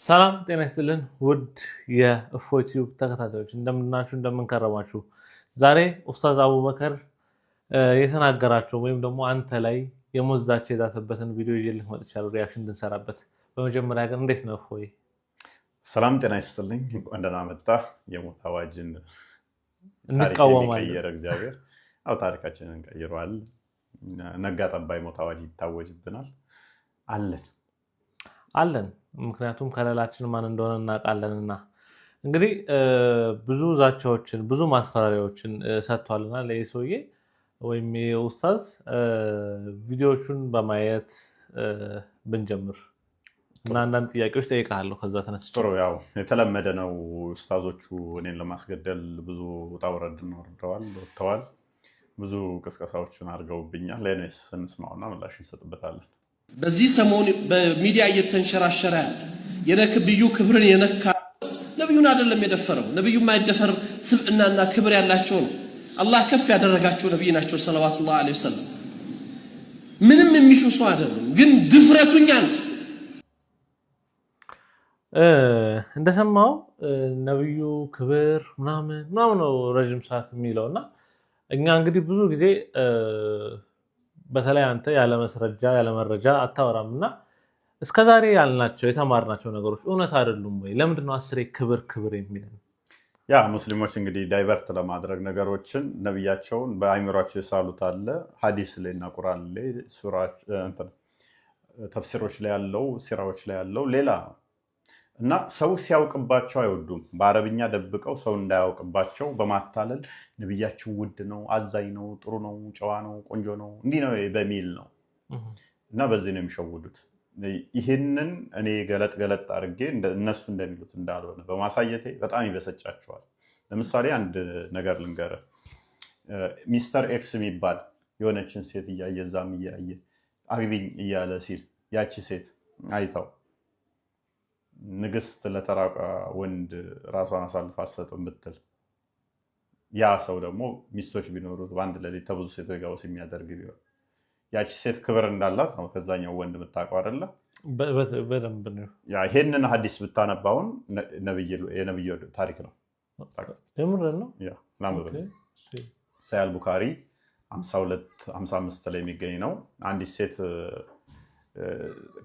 ሰላም ጤና ይስጥልን ውድ የእፎይ ቲዩብ ተከታታዮች፣ እንደምናችሁ፣ እንደምንከረማችሁ። ዛሬ ኡስታዝ አቡበከር የተናገራቸው ወይም ደግሞ አንተ ላይ የሞት ዛቻ የዛተበትን ቪዲዮ ይዤልህ መጥቻለሁ፣ reaction እንድንሰራበት። በመጀመሪያ ግን እንዴት ነው እፎይ? ሰላም ጤና ይስጥልኝ። እንኳን ደህና መጣህ። የሞት አዋጅን ታሪክ እንቃወማለን። የሚቀየረ እግዚአብሔር፣ አዎ፣ ታሪካችንን ቀይረዋል። ነጋ ጠባ የሞት አዋጅ ይታወጅብናል። አለን። አለን። ምክንያቱም ከለላችን ማን እንደሆነ እናውቃለንና። እንግዲህ ብዙ ዛቻዎችን፣ ብዙ ማስፈራሪያዎችን ሰጥቷልና ለይህ ሰውዬ ወይም ይህ ኡስታዝ፣ ቪዲዮዎቹን በማየት ብንጀምር እና አንዳንድ ጥያቄዎች ጠይቃለሁ። ከዛ ተነስቼ ጥሩ፣ ያው የተለመደ ነው። ኡስታዞቹ እኔን ለማስገደል ብዙ ውጣ ውረድ ወርደዋል፣ ወጥተዋል። ብዙ ቅስቀሳዎችን አድርገውብኛል። ለኔስ እንስማውና ምላሽ እንሰጥበታለን። በዚህ ሰሞን በሚዲያ እየተንሸራሸረ ያለ የነብዩ ክብርን የነካ ነብዩን አይደለም የደፈረው። ነብዩ የማይደፈር ስብዕናና ክብር ያላቸው ነው። አላህ ከፍ ያደረጋቸው ነብይ ናቸው ሰለዋቱላህ ዐለይሂ ወሰለም። ምንም የሚሹ ሰው አይደሉም፣ ግን ድፍረቱኛ ነው። እንደሰማው ነብዩ ክብር ምናምን ምናምን ነው ረዥም ሰዓት የሚለው። እና እኛ እንግዲህ ብዙ ጊዜ በተለይ አንተ ያለ መስረጃ ያለ መረጃ አታወራም። እና እስከዛሬ ያልናቸው የተማርናቸው ነገሮች እውነት አይደሉም ወይ? ለምንድን ነው አስሬ ክብር ክብር የሚለን? ያ ሙስሊሞች እንግዲህ divert ለማድረግ ነገሮችን ነቢያቸውን በአይምሯቸው የሳሉት አለ። ሀዲስ ላይ እና ቁርአን ላይ፣ ሱራ እንትን ተፍሲሮች ላይ ያለው፣ ሲራዎች ላይ ያለው ሌላ ነው እና ሰው ሲያውቅባቸው አይወዱም። በአረብኛ ደብቀው ሰው እንዳያውቅባቸው በማታለል ነቢያችን ውድ ነው፣ አዛኝ ነው፣ ጥሩ ነው፣ ጨዋ ነው፣ ቆንጆ ነው፣ እንዲህ ነው በሚል ነው እና በዚህ ነው የሚሸውዱት። ይህንን እኔ ገለጥ ገለጥ አድርጌ እነሱ እንደሚሉት እንዳልሆነ በማሳየቴ በጣም ይበሰጫቸዋል። ለምሳሌ አንድ ነገር ልንገርህ። Mister X የሚባል የሆነችን ሴት እያየ፣ እዛም እያየ፣ አግቢኝ እያለ ሲል ያቺ ሴት አይታው ንግስት ለተራ ወንድ ራሷን አሳልፋ አትሰጥም ብትል፣ ያ ሰው ደግሞ ሚስቶች ቢኖሩት፣ በአንድ ሌሊት ከብዙ ሴቶች ጋር ወሲብ የሚያደርግ ቢሆን፣ ያቺ ሴት ክብር እንዳላት ነው ከዛኛው ወንድ የምታውቀው አይደለ? በደንብ ነው። ያ ይሄንን ሀዲስ ብታነባውን የነብዩ ታሪክ ነው። የምርህን ነው? Yeah፣ ላንብብልህ። ሳሂህ አል ቡካሪ 52 55 ላይ የሚገኝ ነው። አንዲት ሴት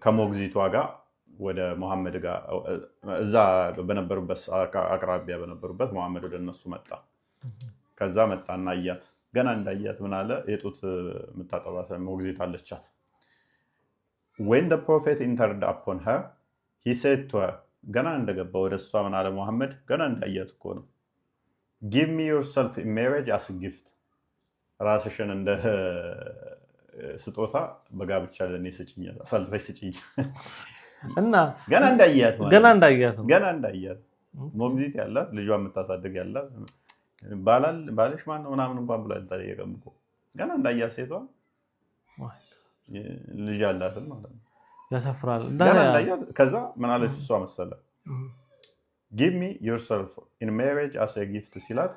ከሞግዚቷ ጋር ወደ መሐመድ ጋር እዛ በነበሩበት አቅራቢያ በነበሩበት መሐመድ ወደ እነሱ መጣ። ከዛ መጣና አያት። ገና እንዳያት ምን አለ? የጡት የምታጠባት ሞግዚት አለቻት። "When the prophet entered upon her, he said to her"፣ ገና እንደገባ ወደ እሷ ምን አለ መሐመድ? ገና እንዳያት እኮ ነው። "Give me yourself in marriage as gift"፣ ራስሽን እንደ ስጦታ በጋብቻ ለእኔ ስጭኝ፣ አሳልፈሽ ስጭኝ። እና ገና እንዳያት ማለት ገና ነው። እንዳያት ነው። ገና እንዳያት፣ ሞግዚት ያላት፣ ልጇ የምታሳድግ ያላት፣ ባላል ባልሽ ማን ነው ምናምን እንኳን ብሎ አልጠየቀም እኮ። ገና እንዳያት ሴቷ ልጅ ያላትን ማለት ነው። ያሰፍራል። ገና እንዳያት። ከዛ ምን አለች እሷ መሰለ? "Give me yourself in marriage as a gift" ሲላት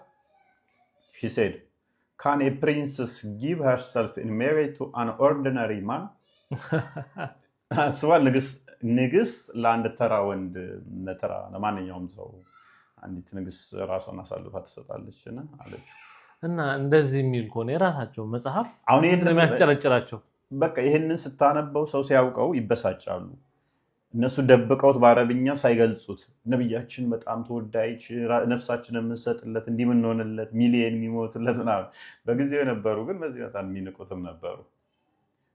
she said, "Can a princess give herself in marriage to an ordinary man?" አስባል፣ ንግስት ለአንድ ተራ ወንድ፣ ለተራ ለማንኛውም ሰው አንዲት ንግስት ራሷን አሳልፋ ትሰጣለች አለችው። እና እንደዚህ የሚል ከሆነ የራሳቸው መጽሐፍ አሁን ምንድን ነው የሚያስጨረጭራቸው? በቃ ይህንን ስታነበው ሰው ሲያውቀው ይበሳጫሉ። እነሱ ደብቀውት በአረብኛ ሳይገልጹት ነብያችን በጣም ተወዳጅ፣ ነፍሳችንን የምንሰጥለት፣ እንዲህ የምንሆንለት፣ ሚሊየን የሚሞትለት ምናምን በጊዜው የነበሩ ግን በዚህ በጣም የሚንቁትም ነበሩ።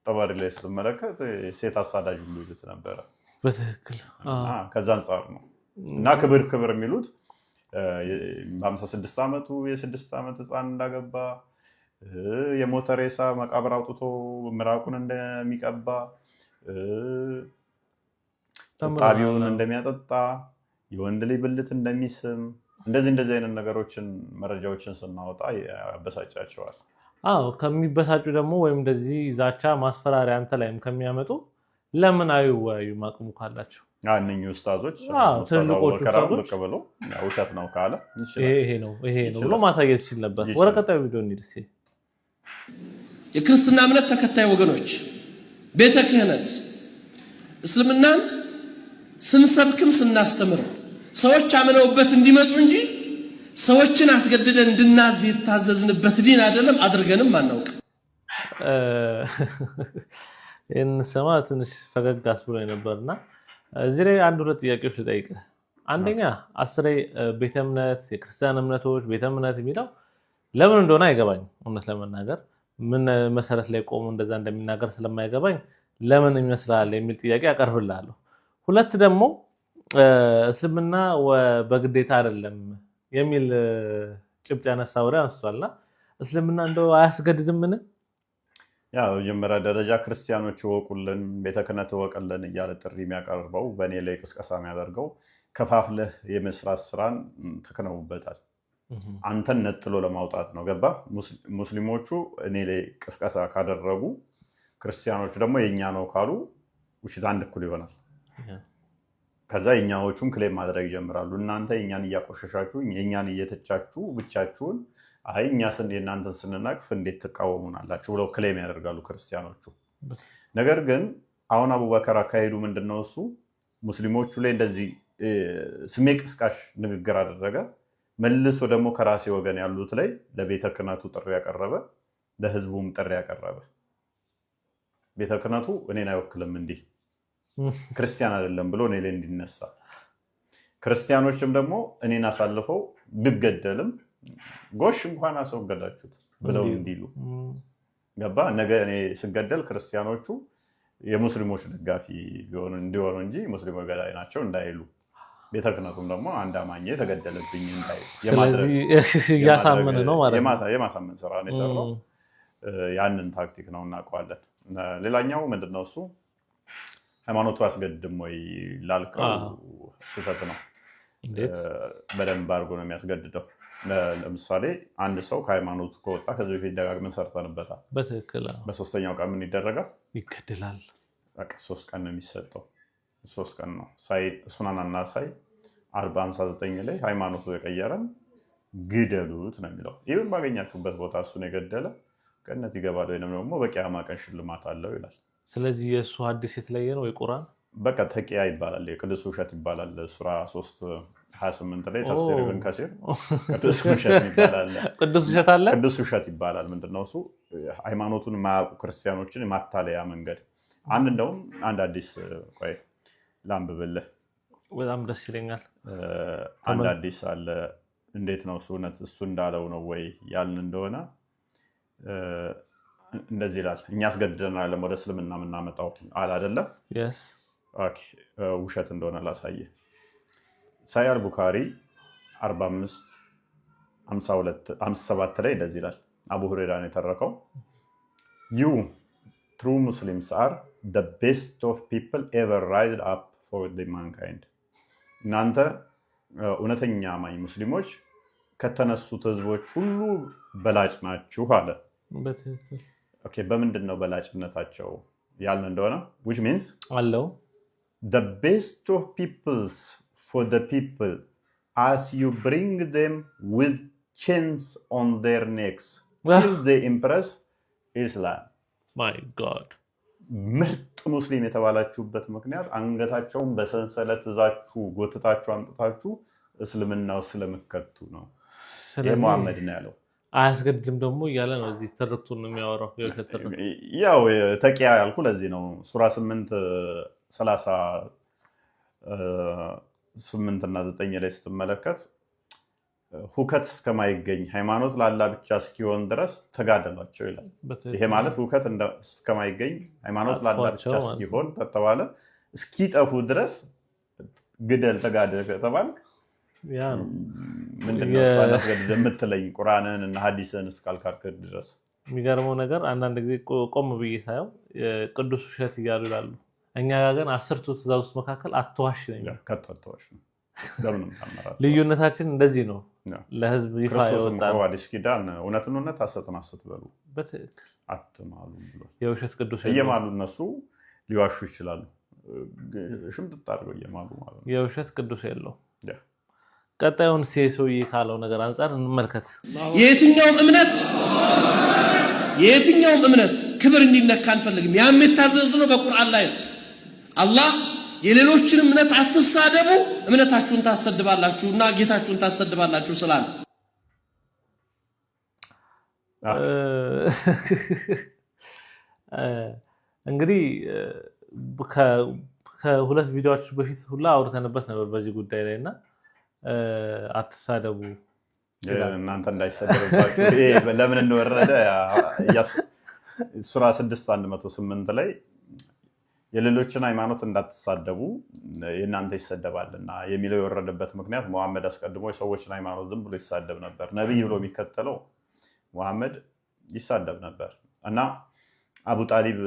ጠባሪ ላይ ስትመለከት ሴት አሳዳጅ ሁሉ ይሉት ነበረ። በትክክል። ከዛ አንጻር ነው እና ክብር ክብር የሚሉት በ56 ዓመቱ የ6 ዓመት ህፃን እንዳገባ፣ የሞተ ሬሳ መቃብር አውጥቶ ምራቁን እንደሚቀባ፣ ጣቢውን እንደሚያጠጣ፣ የወንድ ልጅ ብልት እንደሚስም፣ እንደዚህ እንደዚህ አይነት ነገሮችን መረጃዎችን ስናወጣ ያበሳጫቸዋል። አዎ፣ ከሚበሳጩ ደግሞ ወይም እንደዚህ ዛቻ ማስፈራሪያ አንተ ላይም ከሚያመጡ ለምን አይወያዩም? አቅሙ ካላቸው። እነኚህ ኡስታዞች ትልልቆቹ ኡስታዞች ብቅ ብሎ ውሸት ነው ካለ ይሄ ነው ይሄ ነው ብሎ ማሳየት ይችል ነበር። ወደ ቀጣዩ ቪዲዮ እንሂድ እስኪ። የክርስትና እምነት ተከታይ ወገኖች፣ ቤተ ክህነት እስልምናን ስንሰብክም ስናስተምርም ሰዎች አምነውበት እንዲመጡ እንጂ ሰዎችን አስገድደን እንድናዝ የታዘዝንበት ዲን አይደለም። አድርገንም አናውቅ። ይህን ስሰማ ትንሽ ፈገግ አስብሎኝ ነበር እና እዚህ ላይ አንድ ሁለት ጥያቄዎች ልጠይቅህ። አንደኛ አስሬ ቤተ እምነት፣ የክርስቲያን እምነቶች ቤተ እምነት የሚለው ለምን እንደሆነ አይገባኝም። እውነት ለመናገር ምን መሰረት ላይ ቆሞ እንደዛ እንደሚናገር ስለማይገባኝ ለምን ይመስላል የሚል ጥያቄ አቀርብልሃለሁ። ሁለት ደግሞ እስልምና በግዴታ አይደለም የሚል ጭብጥ ያነሳ ወሬ አንስቷልና እስልምና እንደው አያስገድድምን? ያ በመጀመሪያ ደረጃ ክርስቲያኖች እወቁልን፣ ቤተ ክህነት እወቅልን እያለ ጥሪ የሚያቀርበው፣ በእኔ ላይ ቅስቀሳ የሚያደርገው ከፋፍለህ የመስራት ስራን ተክነውበታል። አንተን ነጥሎ ለማውጣት ነው። ገባ? ሙስሊሞቹ እኔ ላይ ቅስቀሳ ካደረጉ፣ ክርስቲያኖቹ ደግሞ የእኛ ነው ካሉ ውሽት አንድ እኩል ይሆናል። ከዛ የእኛዎቹም claim ማድረግ ይጀምራሉ። እናንተ የእኛን እያቆሸሻችሁ፣ የእኛን እየተቻችሁ፣ ብቻችሁን አይ እኛ የእናንተን ስንነቅፍ እንዴት ትቃወሙናላችሁ ብለው claim ያደርጋሉ ክርስቲያኖቹ። ነገር ግን አሁን አቡበከር አካሄዱ ምንድን ነው? እሱ ሙስሊሞቹ ላይ እንደዚህ ስሜ ቀስቃሽ ንግግር አደረገ። መልሶ ደግሞ ከራሴ ወገን ያሉት ላይ ለቤተ ክህነቱ ጥሪ ያቀረበ፣ ለህዝቡም ጥሪ ያቀረበ። ቤተ ክህነቱ እኔን አይወክልም፣ እንዲህ ክርስቲያን አይደለም ብሎ እኔ ላይ እንዲነሳ፣ ክርስቲያኖችም ደግሞ እኔን አሳልፈው ብገደልም ጎሽ እንኳን አስወገዳችሁት ብለው እንዲሉ። ገባ? ነገ እኔ ስገደል ክርስቲያኖቹ የሙስሊሞች ደጋፊ እንዲሆኑ እንጂ ሙስሊሞች ገዳይ ናቸው እንዳይሉ፣ ቤተ ክህነቱም ደግሞ አንድ አማኝ ተገደለብኝ እንዳይሉ። ስለዚህ እያሳመን ነው ማለት ነው። የማሳመን ስራ ነው የሰራው። ያንን ታክቲክ ነው፣ እናውቀዋለን። ሌላኛው ምንድነው? እሱ ሃይማኖቱ አያስገድድም ወይ ላልከው ስህተት ነው። እንዴት? በደንብ አድርጎ ነው የሚያስገድደው። ለምሳሌ አንድ ሰው ከሃይማኖቱ ከወጣ፣ ከዚህ በፊት ደጋግመን ሰርተንበታል። በሶስተኛው ቀን ምን ይደረጋል? ይገደላል። በቃ 3 ቀን ነው የሚሰጠው። 3 ቀን ነው። ሱናን አናሳይ 40:59 ላይ ሃይማኖቱ የቀየረን ግደሉት ነው የሚለው። ይህም ባገኛችሁበት ቦታ እሱን የገደለ ገነት ይገባል ወይም ደግሞ በቂያማ ቀን ሽልማት አለው ይላል። ስለዚህ የእሱ ሀዲስ የተለየ ነው የቁርአን? በቃ ተቂያ ይባላል፣ የቅዱስ ውሸት ይባላል። ሱራ 3:28 ላይ ተፍሲር ኢብን ከሲር ቅዱስ ውሸት ይባላል። ቅዱስ ውሸት አለ። ቅዱስ ውሸት ይባላል። ምንድነው እሱ? ሃይማኖቱን የማያውቁ ክርስቲያኖችን የማታለያ መንገድ። አንድ እንደውም አንድ አዲስ፣ ቆይ ላንብብልህ። በጣም ደስ ይለኛል። አንድ አዲስ አለ። እንዴት ነው እሱ? እውነት እሱ እንዳለው ነው ወይ ያልን እንደሆነ እንደዚህ ይላል። እኛ አስገድደን አይደለም ወደ እስልምና የምናመጣው አለ አይደለም። Okay፣ ውሸት እንደሆነ ላሳየ። ሳሂህ አል ቡካሪ 45 57 ላይ እንደዚህ ይላል። አቡ ሁሬራ ነው የተረከው። "You true Muslims are the best of people ever raised up for mankind." እናንተ እውነተኛ አማኝ ሙስሊሞች ከተነሱት ህዝቦች ሁሉ በላጭ ናችሁ አለ። Okay፣ በምንድን ነው በላጭነታቸው ያልን እንደሆነ which means አለው the best of peoples for the people as you bring them with chains on their necks till they embrace Islam. My God. ምርጥ ሙስሊም የተባላችሁበት ምክንያት አንገታቸውን በሰንሰለት እዛችሁ ጎትታችሁ አምጥታችሁ እስልምናው ስለምከቱ ነው። ይህ መሐመድ ነው ያለው። አያስገድድም ደግሞ እያለ ነው እዚህ ትርክቱን የሚያወራው፣ የውሸት ትርክት። ያው ተቂያ ያልኩ ለዚህ ነው። ሱራ 8:38 እና 9 ላይ ስትመለከት ሁከት እስከማይገኝ፣ ሃይማኖት ላላ ብቻ እስኪሆን ድረስ ተጋደሏቸው ይላል። ይሄ ማለት ሁከት እስከማይገኝ፣ ሃይማኖት ላላ ብቻ እስኪሆን ከተባለ እስኪጠፉ ድረስ ግደል፣ ተጋደል ከተባልክ ምንድነው አላስገድድ የምትለኝ ቁርአንን እና ሀዲስን እስካልካድክ ድረስ? የሚገርመው ነገር አንዳንድ ጊዜ ቆም ብዬ ሳየው ቅዱስ ውሸት እያሉ ይላሉ። እኛ ጋር ግን አስርቱ ትእዛዞች መካከል አትዋሽ ነው የሚለው። ከቶ አትዋሽ ነው። በምንም ታምር ልዩነታችን እንደዚህ ነው። ለህዝብ ይፋ ክርስቶስም የወጣ እኮ ነው። አዲስ ኪዳን እውነትን እውነት ሐሰትን ሐሰት በሉ፣ አትማሉ ብሏል። የውሸት ቅዱስ የለውም። እየማሉ እነሱ ሊዋሹ ይችላሉ። ሽምጥጥ አድርገው እየማሉ ማለት ነው። የውሸት ቅዱስ የለው። ቀጣዩን ሰውዬ ካለው ነገር አንጻር እንመልከት። የየትኛውም እምነት ክብር እንዲነካ አንፈልግም። ያም የታዘዝነው በቁርአን ላይ ነው። አላህ የሌሎችን እምነት አትሳደቡ፣ እምነታችሁን ታሰድባላችሁ እና ጌታችሁን ታሰድባላችሁ ስላለ። እንግዲህ ከሁለት ቪዲዮዎች በፊት ሁላ አውርተንበት ነበር በዚህ ጉዳይ ላይ እና አትሳደቡ እናንተ እንዳይሰደብባችሁ። ለምን እንደወረደ ሱራ 6 108 ላይ የሌሎችን ሃይማኖት እንዳትሳደቡ የእናንተ ይሰደባልና የሚለው የወረደበት ምክንያት ሙሐመድ አስቀድሞ የሰዎችን ሃይማኖት ዝም ብሎ ይሳደብ ነበር። ነቢይ ብሎ የሚከተለው ሙሐመድ ይሳደብ ነበር እና አቡ ጣሊብ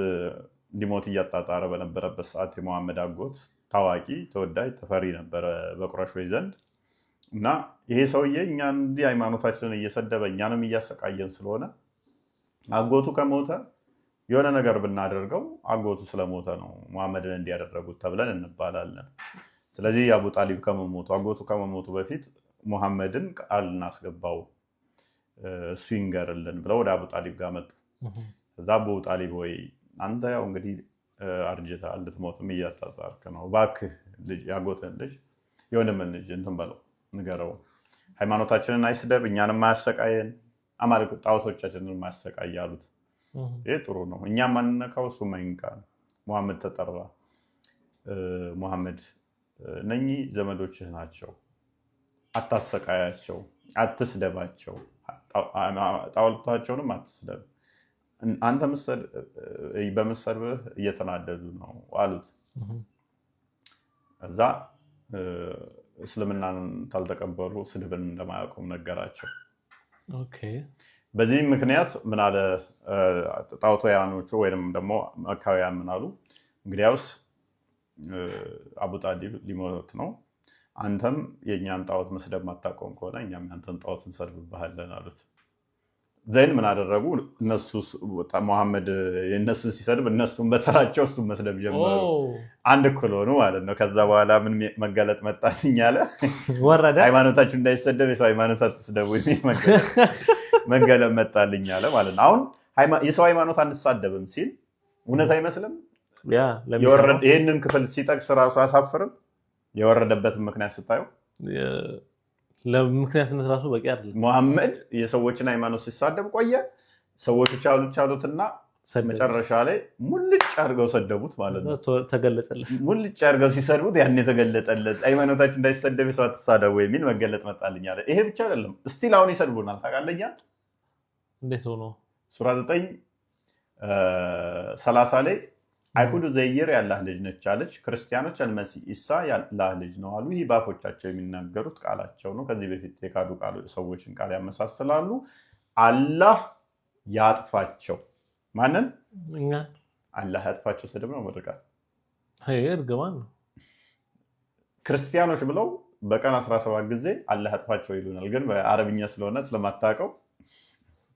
ሊሞት እያጣጣረ በነበረበት ሰዓት የሙሐመድ አጎት ታዋቂ፣ ተወዳጅ፣ ተፈሪ ነበረ በቁረሾች ዘንድ እና ይሄ ሰውዬ እኛን እንዲህ ሃይማኖታችንን እየሰደበ እኛንም እያሰቃየን ስለሆነ አጎቱ ከሞተ የሆነ ነገር ብናደርገው አጎቱ ስለሞተ ነው ሙሐመድን እንዲያደረጉት ተብለን እንባላለን። ስለዚህ የአቡ ጣሊብ ከመሞቱ አጎቱ ከመሞቱ በፊት ሙሐመድን ቃል እናስገባው እሱ ይንገርልን ብለው ወደ አቡ ጣሊብ ጋር መጡ። ከዛ አቡ ጣሊብ ወይ አንተ ያው እንግዲህ አርጅተሃል ልትሞትም እያጣጣርክ ነው፣ እባክህ ልጅ ያጎትህን ልጅ የወንድምህን ልጅ እንትን በለው ንገረው፣ ሃይማኖታችንን አይስደብ፣ እኛንም አያሰቃየን፣ አማልክት ጣዖቶቻችንን አያሰቃይ አሉት። ይህ ጥሩ ነው፣ እኛም አንነካው እሱም አይንካ። ሙሐመድ ተጠራ። ሙሐመድ እነኚህ ዘመዶችህ ናቸው፣ አታሰቃያቸው፣ አትስደባቸው፣ ጣዖታቸውንም አትስደብ፣ አንተ በምሰድብህ እየተናደዱ ነው አሉት። እዛ እስልምናን ካልተቀበሉ ስድብን እንደማያቆም ነገራቸው። በዚህም ምክንያት ምናለ ጣዖታውያኖቹ ወይም ደግሞ መካውያን ምናሉ፣ እንግዲያውስ አቡ ጣሊብ ሊሞት ነው፣ አንተም የእኛን ጣዖት መስደብ ማታቆም ከሆነ እኛም ያንተን ጣዖት እንሰድብብሃለን አሉት። Then ምን አደረጉ? እነሱ መሐመድ የእነሱን ሲሰድብ እነሱን በተራቸው እሱን መስደብ ጀመሩ። አንድ እኩል ሆኑ ማለት ነው። ከዛ በኋላ ምን መገለጥ መጣልኝ አለ፣ ወረደ። ሃይማኖታችሁ እንዳይሰደብ የሰው ሃይማኖት አትስደቡ የሚል መገለጥ መጣልኝ አለ ማለት ነው። አሁን የሰው ሃይማኖት አንሳደብም ሲል እውነት አይመስልም? ይህንን ክፍል ሲጠቅስ ራሱ አያሳፍርም? የወረደበትን ምክንያት ስታየው ለምክንያትነት ራሱ በቂ አይደለም። ሙሐመድ የሰዎችን ሃይማኖት ሲሳደብ ቆየ። ሰዎቹ ቻሉት ቻሉትና መጨረሻ ላይ ሙልጭ አድርገው ሰደቡት ማለት ነው። ተገለጸለት። ሙልጭ አድርገው ሲሰድቡት ያን የተገለጠለት ሃይማኖታችሁ እንዳይሰደብ የሰው አትሳደቡ የሚል መገለጥ መጣልኝ አለ። ይሄ ብቻ አይደለም፣ still አሁን ይሰድቡናል። ታውቃለህ? እንዴት ሆኖ? ሱራ 9:30 ላይ አይሁድ ዑዘይር ያላህ ልጅ ነች አለች። ክርስቲያኖች አልመሲህ ኢሳ ያላህ ልጅ ነው አሉ። ይህ በአፎቻቸው የሚናገሩት ቃላቸው ነው። ከዚህ በፊት የካዱ ሰዎችን ቃል ያመሳስላሉ። አላህ ያጥፋቸው። ማንን? እኛን። አላህ ያጥፋቸው ስድብ ነው ምርቃት? እርግማን ነው። ክርስቲያኖች ብለው በቀን 17 ጊዜ አላህ ያጥፋቸው ይሉናል። ግን በአረብኛ ስለሆነ ስለማታውቀው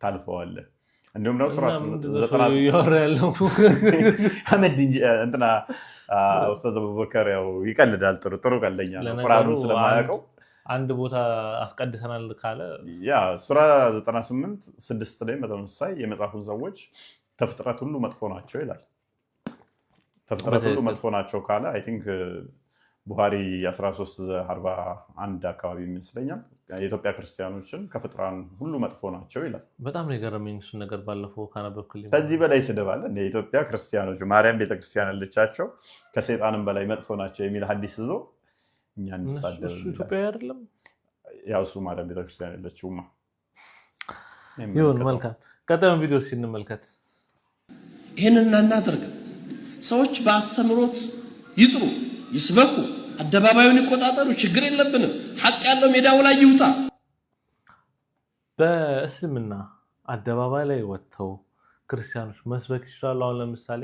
ታልፈዋለህ። እንዲሁም ደግሞ ሱራ ያለው እንትና ኡስታዝ አቡበከር ያው ይቀልዳል። ጥሩ ጥሩ ቀልደኛ ነው። ቁርአኑን ስለማያውቀው አንድ ቦታ አስቀድሰናል ካለ ያ ሱራ 98:6 ላይ በተመሳሳይ የመጽሐፉን ሰዎች ተፍጥረት ሁሉ መጥፎ ናቸው ይላል። ተፍጥረት ሁሉ መጥፎ ናቸው ካለ I think ቡሃሪ 1341 አካባቢ ይመስለኛል የኢትዮጵያ ክርስቲያኖችን ከፍጥራን ሁሉ መጥፎ ናቸው ይላል። በጣም ነው የገረመኝ እሱን ነገር ባለፈው ካነበብክልኝ። ከዚህ በላይ ስድብ አለ? የኢትዮጵያ ክርስቲያኖች ማርያም ቤተክርስቲያን ያለቻቸው ከሰይጣንም በላይ መጥፎ ናቸው የሚል ሀዲስ ይዞ እኛ እንሳደብ። እሱ ኢትዮጵያዊ አይደለም። ያው እሱ ማርያም ቤተክርስቲያን የለችውማ። ይሁን፣ መልካም። ቀጣዩን ቪዲዮ ስንመልከት። ይህንን እናናደርግ። ሰዎች በአስተምሮት ይጥሩ፣ ይስበኩ፣ አደባባዩን ይቆጣጠሩ፣ ችግር የለብንም። ሐቅ ያለው ሜዳው ላይ ይውጣ። በእስልምና አደባባይ ላይ ወጥተው ክርስቲያኖች መስበክ ይችላሉ? አሁን ለምሳሌ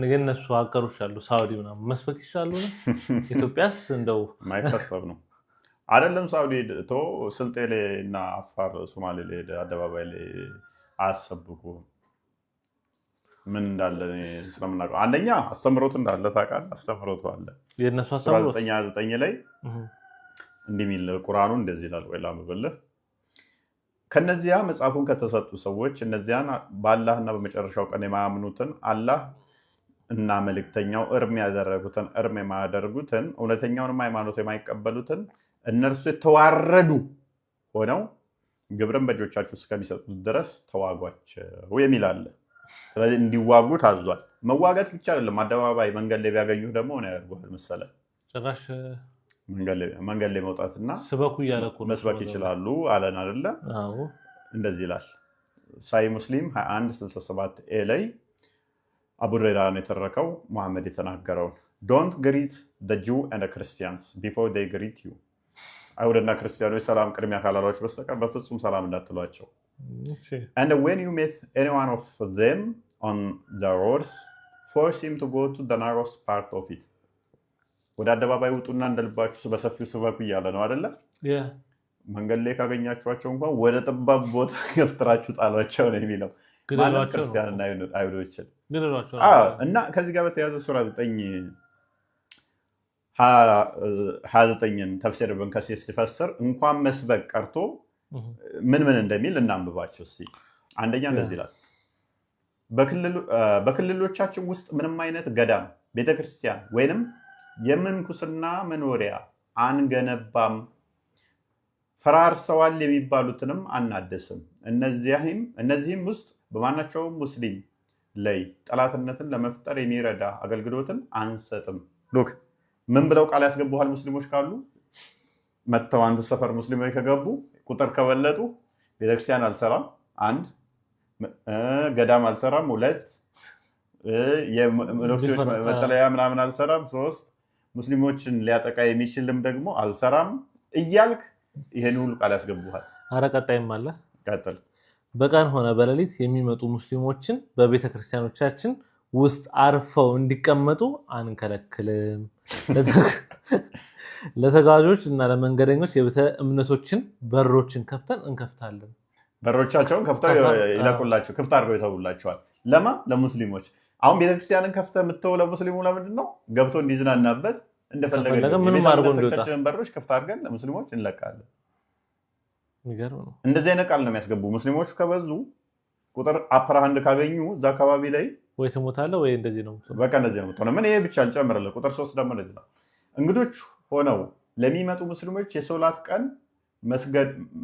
የእነሱ ሀገሮች አሉ፣ ሳውዲ ምናምን መስበክ ይችላሉ? ኢትዮጵያስ እንደው ማይታሰብ ነው አይደለም። ሳውዲ ቶ ስልጤ ላይ እና አፋር ሶማሌ ላይ አደባባይ ላይ አያሰብኩ ምን እንዳለ ስለምናውቀው፣ አንደኛ አስተምሮት እንዳለ ታውቃለህ። አስተምሮቱ አለ። የእነሱ ሱራ አስተምሮት 9:29 ላይ እንዲህ የሚል ቁርአኑ እንደዚህ ይላል። ወይ ላንብብልህ። ከነዚያ መጽሐፉን ከተሰጡ ሰዎች እነዚያን በአላህና በመጨረሻው ቀን የማያምኑትን አላህ እና መልእክተኛው እርም ያደረጉትን እርም የማያደርጉትን እውነተኛውንም ሃይማኖት የማይቀበሉትን እነርሱ የተዋረዱ ሆነው ግብርን በእጆቻችሁ እስከሚሰጡት ድረስ ተዋጓቸው የሚል አለ። ስለዚህ እንዲዋጉ ታዟል። መዋጋት ብቻ አይደለም፣ አደባባይ መንገድ ላይ ቢያገኙህ ደግሞ ምን ያደርጉሃል መሰለህ? ጭራሽ መንገድ ላይ መውጣትና ስበኩ እያለ እኮ ነው። መስበክ ይችላሉ አለን አይደለ? አዎ። እንደዚህ ይላል ሳሂህ ሙስሊም 2167 A ላይ አቡ ሁረይራ ነው የተረከው፣ ሙሐመድ የተናገረውን "Don't greet Jew and Christians before they greet you"። አይሁድና ክርስቲያኖች ሰላም ቅድሚያ ካላሏቸው በስተቀር በፍጹም ሰላም እንዳትሏቸው። "And when you meet any one of them on the roads, force him to go to the narrowest part of it." ወደ አደባባይ ውጡና እንደልባችሁ በሰፊው ስበኩ እያለ ነው አይደለ? መንገድ ላይ ካገኛችኋቸው እንኳን ወደ ጠባብ ቦታ ገፍትራችሁ ጣሏቸው ነው የሚለው። ማንም ግደሏቸው ነው። ክርስቲያንና አይሁዶችን ግደሏቸው። እና ከዚህ ጋር በተያያዘ ሱራ 9 29ን ተፍሲር ኢብን ከሲር ሲፈስር እንኳን መስበክ ቀርቶ ምን ምን እንደሚል እናንብባቸው እስኪ። አንደኛ እንደዚህ ይላል፣ በክልሎቻችን ውስጥ ምንም አይነት ገዳም፣ ቤተክርስቲያን ወይንም የምንኩስና መኖሪያ አንገነባም፣ ፈራርሰዋል የሚባሉትንም አናድስም። እነዚህም ውስጥ በማናቸውም ሙስሊም ላይ ጠላትነትን ለመፍጠር የሚረዳ አገልግሎትን አንሰጥም። Look፣ ምን ብለው ቃል ያስገቡሃል? ሙስሊሞች ካሉ መጥተው አንድ ሰፈር ሙስሊሞች ከገቡ፣ ቁጥር ከበለጡ ቤተክርስቲያን አልሰራም፣ አንድ፣ ገዳም አልሰራም፣ ሁለት፣ የመነኩሴዎች መጠለያ ምናምን አልሰራም፣ ሶስት፣ ሙስሊሞችን ሊያጠቃ የሚችልም ደግሞ አልሰራም እያልክ ይሄን ሁሉ ቃል ያስገቡሃል። አረ ቀጣይም አለ። ቀጥል። በቀን ሆነ በሌሊት የሚመጡ ሙስሊሞችን በቤተ ክርስቲያኖቻችን ውስጥ አርፈው እንዲቀመጡ አንከለክልም። ለተጓዦች እና ለመንገደኞች የቤተ እምነቶችን በሮችን ከፍተን እንከፍታለን። በሮቻቸውን ከፍተው ይለቁላቸው፣ ክፍት አድርገው ይተውላቸዋል። ለማ? ለሙስሊሞች። አሁን ቤተክርስቲያንን ከፍተህ የምትተው ለሙስሊሙ ለምንድን ነው? ገብቶ እንዲዝናናበት እንደፈለገ። ምንም አድርጎ እንዲወጣ። የቤተ በሮች ክፍት አድርገን ለሙስሊሞች እንለቃለን። የሚገርም ነው። እንደዚህ አይነት ቃል ነው የሚያስገቡ። ሙስሊሞቹ ከበዙ፣ ቁጥር upper hand ካገኙ እዛ አካባቢ ላይ ወይ ትሞታለህ ወይ እንደዚህ ነው። በቃ እንደዚህ ነው የምትሆነው። ምን ይሄ ብቻ እንጨምርልህ። ቁጥር 3 ደግሞ እንደዚህ ነው። እንግዶች ሆነው ለሚመጡ ሙስሊሞች የሶላት ቀን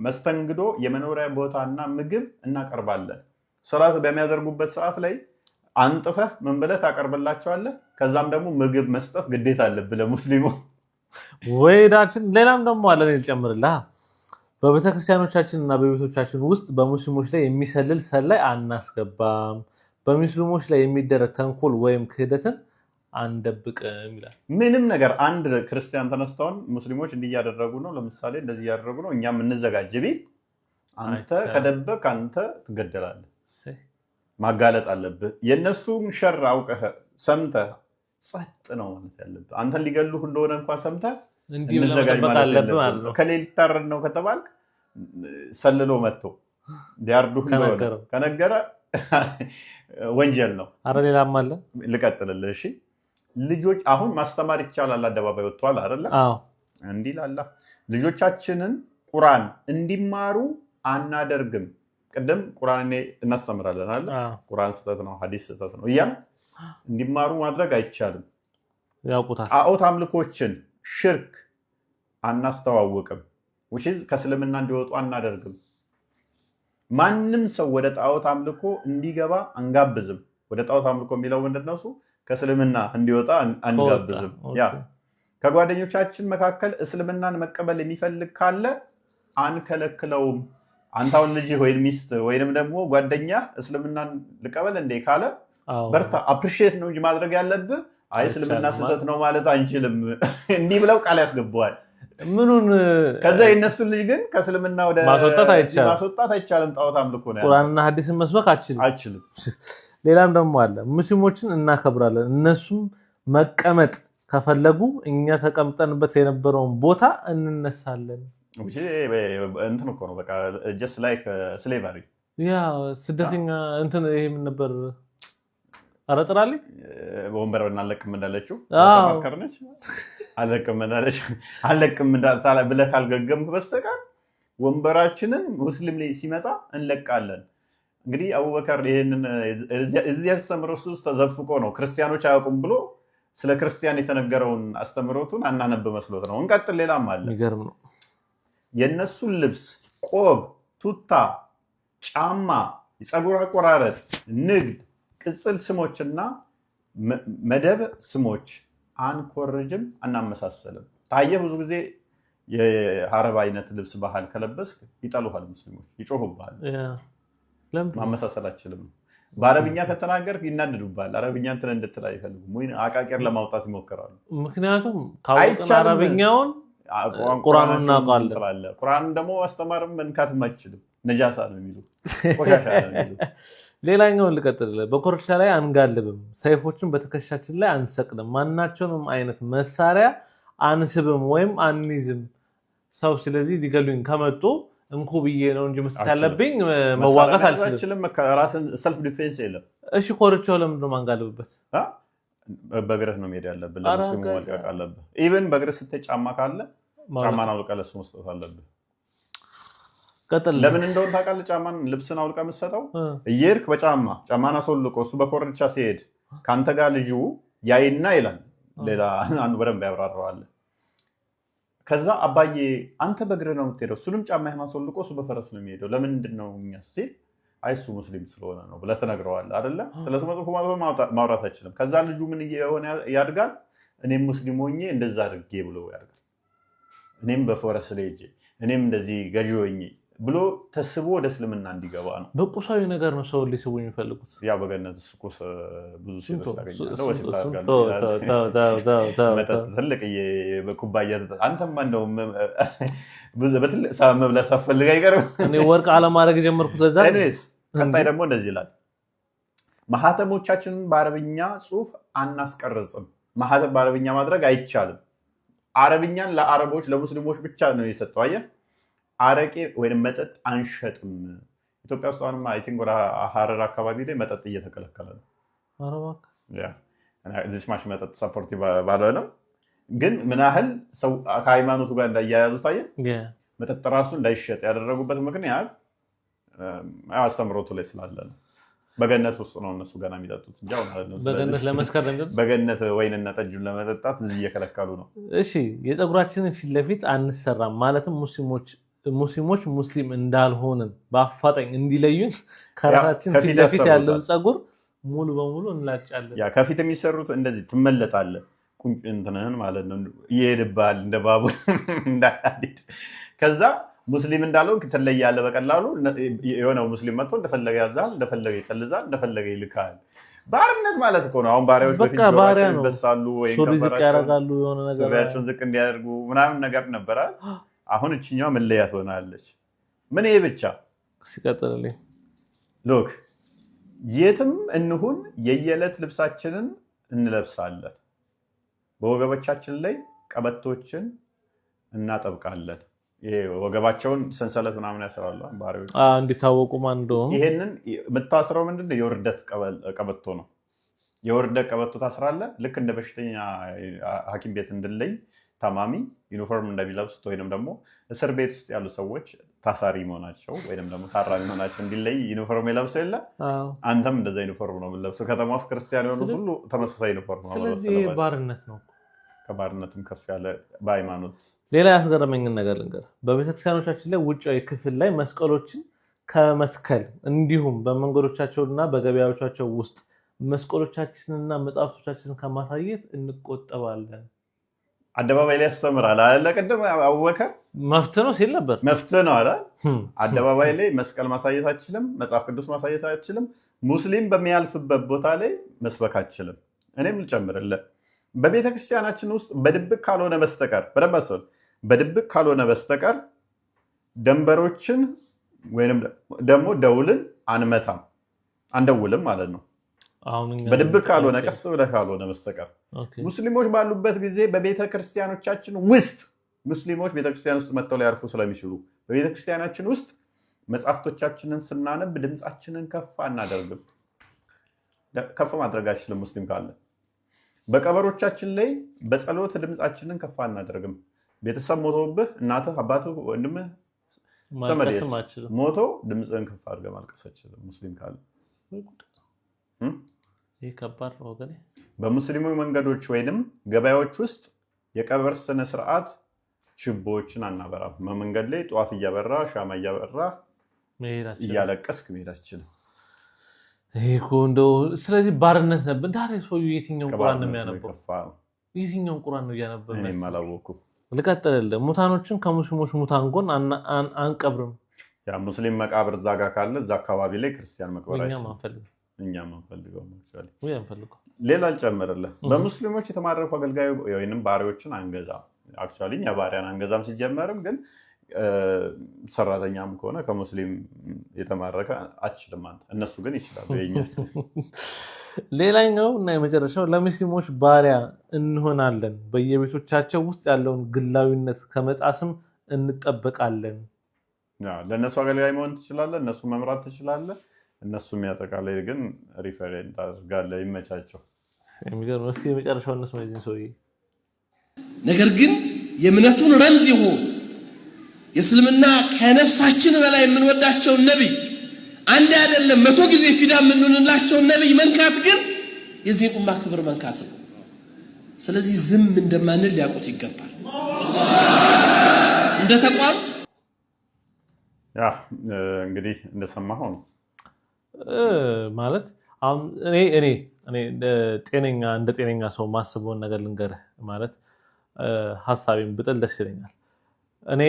መስተንግዶ፣ የመኖሪያ ቦታና ምግብ እናቀርባለን። ሶላት በሚያደርጉበት ሰዓት ላይ አንጥፈህ ምን ብለህ ታቀርብላቸዋለህ። ከዛም ደግሞ ምግብ መስጠት ግዴታ አለብህ ለሙስሊሙ። ወይ ዳችን። ሌላም ደግሞ አለ፣ እኔ ልጨምርልህ። በቤተክርስቲያኖቻችን እና በቤቶቻችን ውስጥ በሙስሊሞች ላይ የሚሰልል ሰላይ አናስገባም። በሙስሊሞች ላይ የሚደረግ ተንኮል ወይም ክህደትን አንደብቅም ይላል። ምንም ነገር አንድ ክርስቲያን ተነስተውን ሙስሊሞች እንዲህ እያደረጉ ነው፣ ለምሳሌ እንደዚህ እያደረጉ ነው፣ እኛም እንዘጋጅ ቢል አንተ አይቻልም። ከደበቅ አንተ ትገደላለህ። ማጋለጥ አለብህ። የእነሱን ሸር አውቀህ ሰምተህ ጸጥ ነው ማለት ያለብህ። አንተን ሊገሉህ እንደሆነ እንኳን ሰምተህ እንዲህ ብለህ እንዘጋጅ መጠበቅ ማለት አለብህ የለብህም። ማለት ነው። ከሌ ሊታረድ ነው ከተባልክ ሰልሎ መጥቶ ሊያርዱህ እንደሆነ ከነገረው። ከነገረ ወንጀል ነው። አረ ሌላም አለ። ልቀጥልልህ። እሺ፣ ልጆች አሁን ማስተማር ይቻላል፣ አደባባይ ወጥቷል አይደለ? አዎ። እንዲህ ላላ ልጆቻችንን ቁርአን እንዲማሩ አናደርግም። ቅድም ቁርአን እኔ እናስተምራለን አለ። አዎ። ቁርአን ስህተት ነው፣ ሀዲስ ስህተት ነው እያል እንዲማሩ ማድረግ አይቻልም። ያውቁታል። ጣዖት አምልኮችን ሽርክ አናስተዋውቅም። Which is ከእስልምና እንዲወጡ አናደርግም። ማንም ሰው ወደ ጣዖት አምልኮ እንዲገባ አንጋብዝም። ወደ ጣዖት አምልኮ የሚለው ምንድን ነው? እሱ ከእስልምና እንዲወጣ አንጋብዝም። Yeah፣ ከጓደኞቻችን መካከል እስልምናን መቀበል የሚፈልግ ካለ አንከለክለውም። አንተ አሁን ልጅህ ወይም ሚስት ወይንም ደግሞ ጓደኛ እስልምናን ልቀበል እንዴ ካለ በርታ፣ appreciate ነው እንጂ ማድረግ ያለብህ፣ አይ እስልምና ስህተት ነው ማለት አንችልም። እንዲህ ብለው ቃል ያስገቡሃል። ምኑን ከዛ የእነሱን ልጅ ግን ከእስልምና ወደ ማስወጣት አይቻልም። ማስወጣት አይቻልም። ጣዖት አምልኮ ነው ያለው። ቁርአንና ሐዲስን መስበክ አችልም። አይችልም። ሌላም ደግሞ አለ። ሙስሊሞችን እናከብራለን። እነሱም መቀመጥ ከፈለጉ እኛ ተቀምጠንበት የነበረውን ቦታ እንነሳለን። እንትን እኮ ነው በቃ just like slavery። Yeah፣ ስደተኛ እንትን ይሄ ምን ነበር? ኧረ ጥራልኝ። ወንበር አለቅም እንዳለችው አዎ። ተማከርነች አለቅም እንዳለች አለቅም ብለህ ካልገገምክ በስተቀር ወንበራችንን ሙስሊም ላይ ሲመጣ እንለቃለን። እንግዲህ አቡበከር ይህንን እዚህ ያስተምረው ውስጥ ተዘፍቆ ነው፣ ክርስቲያኖች አያውቁም ብሎ ስለ ክርስቲያን የተነገረውን አስተምሮቱን አናነብ መስሎት ነው። እንቀጥል፣ ሌላም አለ። የሚገርም ነው። የእነሱን ልብስ፣ ቆብ፣ ቱታ፣ ጫማ፣ የፀጉር አቆራረጥ፣ ንግድ፣ ቅጽል ስሞችና መደብ ስሞች አንኮርጅም፣ አናመሳሰልም። ታየ ብዙ ጊዜ የአረብ አይነት ልብስ ባህል ከለበስክ ይጠሉሃል፣ ሙስሊሞች ይጮሁብሃል። ለምንድን ነው? ማመሳሰል አችልም። በአረብኛ ከተናገርክ ይናደዱብሃል። አረብኛ እንትን እንድትል አይፈልጉም፣ ወይ አቃቄር ለማውጣት ይሞክራሉ። ምክንያቱም ካወቅን አይቻልም። አረብኛውን ቁርአኑን እናውቀዋለን። ትላለህ። ቁርአኑን ደግሞ ማስተማርም መንካትም አይችልም። ነጃሳ ነው የሚሉ፣ ቆሻሻ ነው የሚሉ። ሌላኛውን ልቀጥል። በኮርቻ ላይ አንጋልብም፣ ሰይፎችን በትከሻችን ላይ አንሰቅልም፣ ማናቸውንም አይነት መሳሪያ አንስብም ወይም አንይዝም። ሰው ስለዚህ ሊገሉኝ ከመጡ እንኩ ብዬ ነው እንጂ መስጠት አልችልም። ያለብኝ መዋጋት መሳሪያ መያዝ አልችልም። አልችልም። ራስን self defense የለም። እሺ፣ ኮርቻው ለምንድን ነው ማንጋልብበት? አ? በእግርህ ነው መሄድ ያለብህ። ኧረ ለሙስሊሙ ገ- መልቀቅ አለብህ። Even በእግርህ ስትሄድ ጫማ ካለ ጫማን አውልቀህ ለሱ መስጠት አለብህ። ቀጥል። ለምን እንደሆነ ታውቃለህ? ጫማን ልብስን አውልቀህ የምትሰጠው እየሄድክ በጫማ ጫማን አስወልቆ እሱ በኮርቻ ሲሄድ ከአንተ ጋር ልጁ ያይና ይላል። ሌላ አንዱ በደንብ ያብራራዋል። ከዛ አባዬ አንተ በእግርህ ነው የምትሄደው፣ እሱንም ጫማ አስወልቆ እሱ በፈረስ ነው የሚሄደው፣ ለምንድን ነው እኛ ሲል አይ እሱ ሙስሊም ስለሆነ ነው ብለህ ትነግረዋለህ አይደለ? ስለሱ መጥፎ ማውራት አይችልም። ከዛ ልጁ ምን እየሆነ ያድጋል? እኔም ሙስሊም ሆኜ እንደዛ አድርጌ ብሎ ያድጋል። እኔም በፈረስ ላይ ሄጄ እኔም እንደዚህ ገዢ ሆኜ ብሎ ተስቦ ወደ እስልምና እንዲገባ ነው። በቁሳዊ ነገር ነው ሰውን ሊስቡ የሚፈልጉት። ያው በገነት ቁስ ብዙ ሴቶች ታገኛለህ፣ ወሲብ እሱን ታደርጋለህ ተው፣ ይላል። ተው፣ ተው፣ ተው፣ ተው፣ ተው፣ መጠጥ ተው። ትልቅ ኩባያ አንተማ እንደውም በትልቅ ሳህን መብላት ሳትፈልግ አይቀርም። እኔ ወርቅ አለማድረግ የጀመርኩት ለዛ ነው። Anyways፣ ቀጣይ ደግሞ እንደዚህ ይላል። ማህተሞቻችንን በአረብኛ ጽሑፍ አናስቀርጽም። ማህተም በአረብኛ ማድረግ አይቻልም። አረብኛን ለአረቦች ለሙስሊሞች ብቻ ነው የሰጠው። አየህ፣ አረቄ ወይም መጠጥ አንሸጥም። ኢትዮጵያ ውስጥ አሁንም I think ወደ ሀረር አካባቢ ላይ መጠጥ እየተከለከለ ነው። ኧረ እባክህ። This much መጠጥ supportive ባልሆነም ግን ምን ያህል ሰው ከሃይማኖቱ ጋር እንዳያያዙ ታየ። መጠጥ ራሱ እንዳይሸጥ ያደረጉበት ምክንያት አስተምሮቱ ላይ ስላለ ነው። በገነት ውስጥ ነው እነሱ ገና የሚጠጡት እንጂ አሁን አይደለም። በገነት ስለዚህ ለመስከር ነው የሚጠጡት። በገነት ወይንና ጠጁን ለመጠጣት እዚህ እየከለከሉ ነው። እሺ፣ የፀጉራችንን ፊት ለፊት አንሰራም። ማለትም ሙስሊሞች ሙስሊም እንዳልሆንን በአፋጣኝ እንዲለዩን ከራሳችን ከፊት ፊት ለፊት ያሰሩታል። ያለውን ፀጉር ሙሉ በሙሉ እንላጫለን። ያ ከፊት የሚሰሩት እንደዚህ ትመለጣለህ፣ ቁንጭ እንትንህን ማለት ነው፣ ይሄድብሃል እንደ ባቡር እንዳይሄድ። ከዛ ሙስሊም እንዳለው ትለያለህ በቀላሉ። የሆነው ሙስሊም መጥቶ እንደፈለገ ያዛል፣ እንደፈለገ ይጠልዛል፣ እንደፈለገ ይልካል። ባርነት ማለት እኮ ነው። አሁን ባሪያዎች በቃ በፊት ባሪያ ጆሯቸውን ነው። ይበሳሉ ወይም ሱሪ ዝቅ ከንፈራቸውን ያደርጋሉ የሆነ ነገር ሱሪያቸውን ዝቅ እንዲያደርጉ ምናምን ነገር ነበራል። አሁን እችኛዋ መለያ ትሆናለች። ምን ይሄ ብቻ ሲቀጥልልኝ Look፣ የትም እንሁን የየዕለት ልብሳችንን እንለብሳለን። በወገቦቻችን ላይ ቀበቶችን እናጠብቃለን። ይሄ ወገባቸውን ሰንሰለት ምናምን ያስራሉ ባሪያዎች። እንዲታወቁ ማን እንደሆኑ። ይሄንን የምታስረው ምንድን ነው? የውርደት ቀበቶ ነው። የውርደት ቀበቶ ታስራለህ። ልክ እንደ በሽተኛ ሐኪም ቤት እንድለይ ታማሚ ዩኒፎርም እንደሚለብሱት ወይንም ደግሞ እስር ቤት ውስጥ ያሉ ሰዎች ታሳሪ መሆናቸው ወይንም ደግሞ ታራሚ መሆናቸው እንዲለይ ዩኒፎርም የለብሰው የለ፣ አንተም እንደዛ ዩኒፎርም ነው የምንለብሰው። ከተማ ውስጥ ክርስቲያን የሆኑት ሁሉ ተመሳሳይ ዩኒፎርም ነው መልበስ ስለዚህ ያለባቸው። ባርነት ነው። ከባርነትም ከፍ ያለ በሃይማኖት። ሌላ ያስገረመኝን ነገር ልንገር። በቤተክርስቲያኖቻችን ላይ ውጫዊ ክፍል ላይ መስቀሎችን ከመትከል እንዲሁም በመንገዶቻቸውና በገበያዎቻቸው ውስጥ መስቀሎቻችንና መጽሐፍቶቻችንን ከማሳየት እንቆጠባለን። አደባባይ ላይ ያስተምራል አለ። ቅድም አቡበከር መፍት ነው ሲል ነበር። መፍትህ ነው አለ። አደባባይ ላይ መስቀል ማሳየት አችልም፣ መጽሐፍ ቅዱስ ማሳየት አችልም፣ ሙስሊም በሚያልፍበት ቦታ ላይ መስበክ አችልም። እኔም ልጨምርልህ፣ በቤተ ክርስቲያናችን ውስጥ በድብቅ ካልሆነ በስተቀር፣ በደንብ አስብ፣ በድብቅ ካልሆነ በስተቀር ደንበሮችን ወይንም ደግሞ ደውልን አንመታም፣ አንደውልም ማለት ነው። አሁን በድብቅ ካልሆነ፣ ቀስ ብለህ ካልሆነ በስተቀር ሙስሊሞች ባሉበት ጊዜ በቤተ ክርስቲያኖቻችን ውስጥ፣ ሙስሊሞች ቤተክርስቲያን ውስጥ መጥተው ሊያርፉ ስለሚችሉ፣ በቤተ ክርስቲያናችን ውስጥ መጽሐፍቶቻችንን ስናነብ ድምፃችንን ከፍ አናደርግም። ከፍ ማድረግ አይችልም ሙስሊም ካለ። በቀበሮቻችን ላይ በጸሎት ድምፃችንን ከፍ አናደርግም። ቤተሰብ ሞቶብህ እናትህ፣ አባትህ፣ ወንድምህ ሰመድ ማልቀስም አችልም። ሞቶ ድምፅህን ከፍ አድርገህ ማልቀስ አችልም። ሙስሊም ካለ ወይ ጉድ! ይህ ከባድ ነው ወገኔ። በሙስሊሙ መንገዶች ወይንም ገበያዎች ውስጥ የቀብር ስነ ስርዓት ችቦዎችን አናበራም። በመንገድ ላይ ጧፍ እያበራ ሻማ እያበራ መሄድ አችልም። እያለቀስክ መሄድ አትችልም። ይሄ እኮ እንደው ስለዚህ ባርነት ነበር። ዳሬ ሰውዬው የትኛውን ቁርአን ነው ከባርነቱ የሚያነበው? የከፋ ነው። የትኛውን ቁርአን ነው እያነበበ? እኔም አላወኩም። ልቀጥልልህ። ሙታኖችን ከሙስሊሞች ሙታን ጎን አንቀብርም። ያ ሙስሊም መቃብር እዛ ጋ ካለ እዛ አካባቢ ላይ ክርስቲያን መቅበር እኛም አይችልም። አንፈልግም። እኛም አንፈልገውም። Actually ወይ አንፈልገው። ሌላ አልጨምርልህ። በሙስሊሞች የተማረኩ አገልጋይ ወይንም ባሪያዎችን አንገዛም። Actually እኛ ባሪያን አንገዛም ሲጀመርም፣ ግን ሰራተኛም ከሆነ ከሙስሊም የተማረከ አትችልም አንተ። እነሱ ግን ይችላሉ። የእኛ ሌላኛው እና የመጨረሻው ለሙስሊሞች ባሪያ እንሆናለን፣ በየቤቶቻቸው ውስጥ ያለውን ግላዊነት ከመጣስም እንጠበቃለን። Yeah፣ ለእነሱ አገልጋይ መሆን ትችላለህ፣ እነሱ መምራት ትችላለህ። እነሱ የሚያጠቃላይ ግን referend አድርጋለህ። ይመቻቸው። የሚገርም። እስኪ የመጨረሻው እነሱ የዚህን ሰውዬ። ነገር ግን የእምነቱን ረምዝ የሆኑ፣ የእስልምና ከነፍሳችን በላይ የምንወዳቸውን ነቢይ፣ አንድ አይደለም 100 ጊዜ ፊዳ የምንሆንላቸውን ነቢይ መንካት ግን የዚህን ኡማ ክብር መንካት ነው። ስለዚህ ዝም እንደማንል ሊያውቁት ይገባል። እንደ ተቋም Yeah፣ እንግዲህ እንደሰማኸው ነው። ማለት አሁን እኔ እንደ ጤነኛ ሰው ማስበውን ነገር ልንገርህ። ማለት ሀሳቤን ብጥል ደስ ይለኛል። እኔ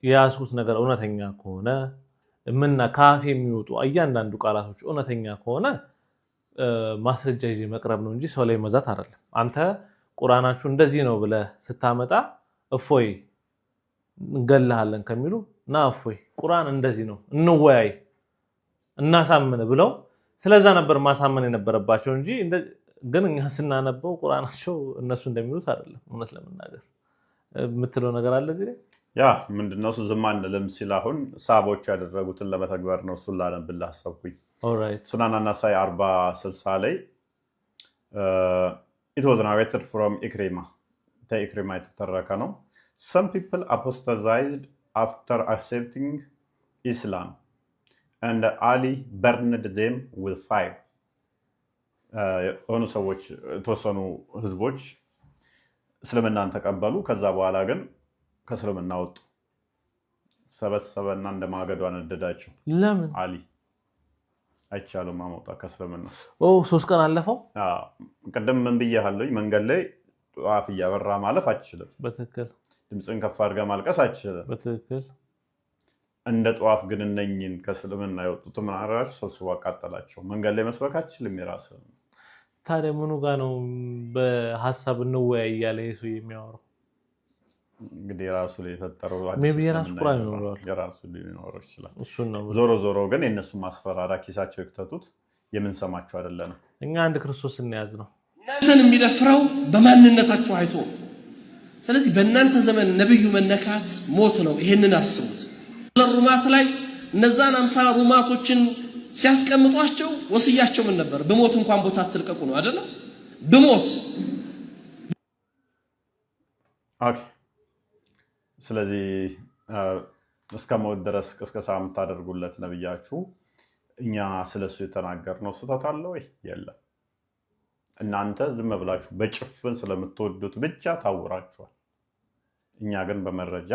የያዝኩት ነገር እውነተኛ ከሆነ ምና ከአፌ የሚወጡ እያንዳንዱ ቃላቶች እውነተኛ ከሆነ ማስረጃ ይዤ መቅረብ ነው እንጂ ሰው ላይ መዛት አይደለም። አንተ ቁርአናችሁ እንደዚህ ነው ብለህ ስታመጣ እፎይ እንገልሃለን ከሚሉ ና እፎይ ቁርአን እንደዚህ ነው እንወያይ እናሳምን ብለው ስለዛ ነበር ማሳመን የነበረባቸው እንጂ ግን እኛ ስናነበው ቁርአናቸው እነሱ እንደሚሉት አይደለም። እውነት ለመናገር የምትለው ነገር አለ እዚህ ላይ? Yeah፣ ምንድነው እሱ ዝም አንልም ሲል አሁን ሳቦች ያደረጉትን ለመተግበር ነው። እሱን ላነብልህ አሰብኩኝ። Alright. ሱናን አናሳይ 4060 ላይ it was narrated from ኢክሪማ፣ ከኢክሪማ የተተረከ ነው። Some people apostatized after accepting Islam and Ali burned them with fire። የሆኑ ሰዎች፣ የተወሰኑ ህዝቦች እስልምናን ተቀበሉ። ከዛ በኋላ ግን ከእስልምና ወጡ። ሰበሰበና እንደ ማገዶ አነደዳቸው። ለምን? አሊ አይቻልም መውጣት ከእስልምና። ኦ፣ 3 ቀን አለፈው። አዎ፣ ቅድም ምን ብያለሁኝ? መንገድ ላይ ጧፍ እያበራ ማለፍ አትችልም። ድምፅን ከፍ አድርገህ ማልቀስ አትችልም። እንደ ጧፍ ግን እነኝን ከእስልምና የወጡት ምን አደረጋቸው? ሰብስቦ አቃጠላቸው። መንገድ ላይ መስበክ አትችልም የራስህን። ታዲያ ምኑ ጋ ነው በሀሳብ እንወያይ እያለ ይሄ ሰው የሚያወራው? እንግዲህ የራሱ ላይ የፈጠረው አዲስ Maybe የራሱ እስልምና ቁርአን ይኖራል። ይኖረዋል። የራሱ ሊኖረው ይችላል። እሱን ነው። ዞሮ ዞሮ ግን የእነሱ ማስፈራሪያ ኪሳቸው ይክተቱት፣ የምንሰማቸው አይደለንም። እኛ አንድ ክርስቶስ እንያዝ ነው። እናንተን የሚደፍረው በማንነታችሁ አይቶ ነው። ስለዚህ በእናንተ ዘመን ነብዩ መነካት ሞት ነው። ይሄንን አስቡት። ሩማት ላይ እነዛን 50 ሩማቶችን ሲያስቀምጧቸው ወስያቸው ምን ነበር? ብሞት እንኳን ቦታ አትልቀቁ ነው አይደለም? ብሞት Okay። ስለዚህ እስከ ሞት ድረስ ቅስቀሳ የምታደርጉለት ነብያችሁ እኛ ስለሱ የተናገርነው ስህተት አለ ወይ? የለም። እናንተ ዝም ብላችሁ በጭፍን ስለምትወዱት ብቻ ታውራችኋል። እኛ ግን በመረጃ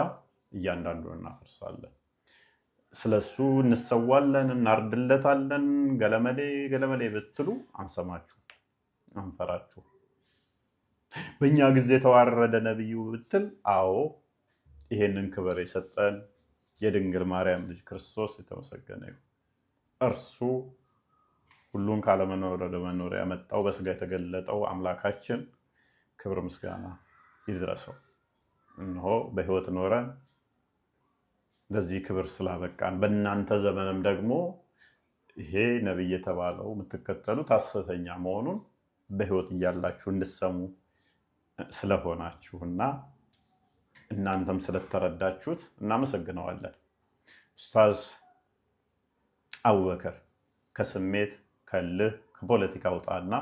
እያንዳንዱን እናፈርሳለን። ስለሱ እንሰዋለን፣ እናርድለታለን። ገለመሌ ገለመሌ ብትሉ አንሰማችሁ፣ አንፈራችሁ። በእኛ ጊዜ የተዋረደ ነብዩ ብትል፣ አዎ ይሄንን ክብር የሰጠን የድንግል ማርያም ልጅ ክርስቶስ የተመሰገነ ይሁን። እርሱ ሁሉን ካለመኖር ወደ መኖር ያመጣው በስጋ የተገለጠው አምላካችን ክብር ምስጋና ይድረሰው። እነሆ በሕይወት ኖረን ለዚህ ክብር ስላበቃን፣ በእናንተ ዘመንም ደግሞ ይሄ ነቢይ የተባለው የምትከተሉት ሐሰተኛ መሆኑን በሕይወት እያላችሁ እንድሰሙ ስለሆናችሁና እናንተም ስለተረዳችሁት እናመሰግነዋለን። ኡስታዝ አቡበከር፣ ከስሜት፣ ከልህ፣ ከፖለቲካ ውጣና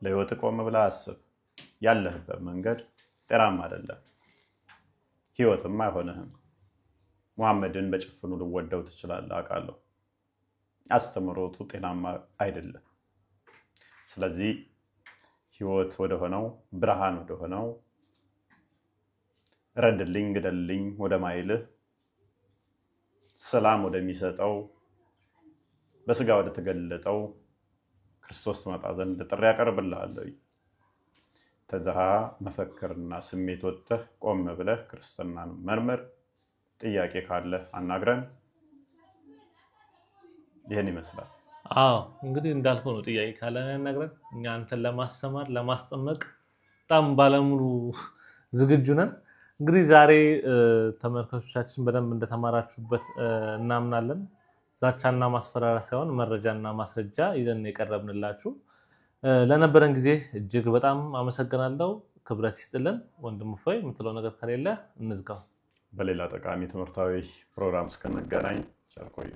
ለህይወት ቆም ብለህ አስብ። ያለህበት መንገድ ጤናማ አይደለም፣ ህይወትም አይሆንህም። ሙሐመድን በጭፍኑ ልወደው ትችላለህ፣ አውቃለሁ። አስተምህሮቱ ጤናማ አይደለም። ስለዚህ ህይወት ወደሆነው ብርሃን ወደሆነው እረድልኝ ግደልኝ ወደማይልህ ሰላም ወደሚሰጠው በስጋ ወደተገለጠው ክርስቶስ ትመጣ ዘንድ ጥሪ ያቀርብልሃለሁ። ተድሃ መፈክርና ስሜት ወጥተህ ቆም ብለህ ክርስትናን መርምር። ጥያቄ ካለህ አናግረን። ይህን ይመስላል። አዎ እንግዲህ እንዳልከው ነው። ጥያቄ ካለ ያናግረን። እኛ አንተን ለማስተማር ለማስጠመቅ በጣም ባለሙሉ ዝግጁ ነን። እንግዲህ ዛሬ ተመልካቾቻችን በደንብ እንደተማራችሁበት እናምናለን። ዛቻና ማስፈራሪያ ሳይሆን መረጃና ማስረጃ ይዘን የቀረብንላችሁ። ለነበረን ጊዜ እጅግ በጣም አመሰግናለሁ። ክብረት ይስጥልን። ወንድም እፎይ የምትለው ነገር ከሌለ እንዝጋው። በሌላ ጠቃሚ ትምህርታዊ ፕሮግራም እስክንገናኝ ቸር ቆዩ።